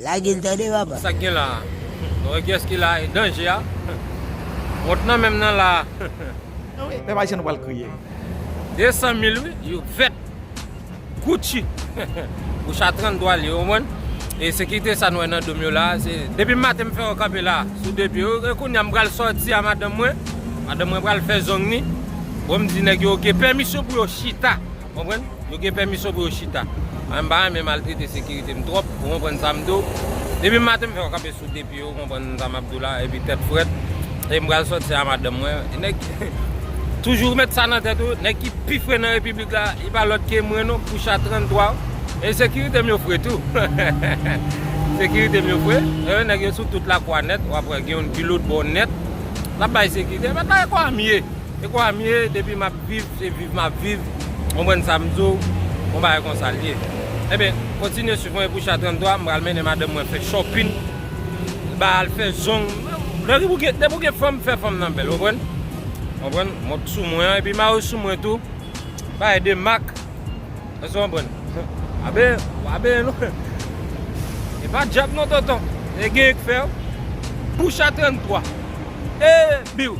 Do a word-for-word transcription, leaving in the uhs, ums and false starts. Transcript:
Lage l tande, papa. Sa k gen la? Nou wè kiyès ki la? E danje a. Wont nan menm nan la. Ann wi, pèp ayisyen, nou pral kriye. De san mil, wi, yo vèt. Gucci. Bouch a tranntwa l ye, w konprann? E sekirite sa n wè nan do m yo la, se depi maten m fè yo kanpe la, sou de pye yo. E kounye a m pral sòti a madanm mwen. Madanm mwen pral fè zong ni. Bon, m di nèg yo gen pèmisyon pou yo chita. Konprann? Yo gen pèmisyon pou yo chita. Mwen m pa renmen maltrete sekirite m twòp, ou konprann sa m di w. Depi maten m fè yo kanpe sou de pye yo, konprann sa m ap di w la, epi tèt frèt. E m pral sòti a madanm mwen. E nèg toujou met sa nan tèt ou, nèg ki pi fre nan repiblik la, li pa lòt ke mwen non, Bouch a tranntwa. E sekirite m yo fre tou. Sekirite m yo fre. E nèg yo sou tout lakou a nèt, w ap wè gen youn ki lòt bò nèt. L ap bay sekirite, men pa kwa m ye. E kwa m ye, depi m ap viv, se viv m ap viv. Konprann sa m di w, yon bagay konsa l ye. Ebyen, kontinye swiv mwen, Bouch a tranntwa, m pral mennen madanm mwen fè shopping. Ba al fè zong. Depi w gen, depi w gen fanm, fè fanm nan bèl, konprann? Konprann? Mont sou mwen an, epi mayo sou mwen tou. Bagay de mak. Èske w konprann? Abe, abe, non. E pa djab non, tonton. E gen k fè w. Bouch a tranntwa. E, biw.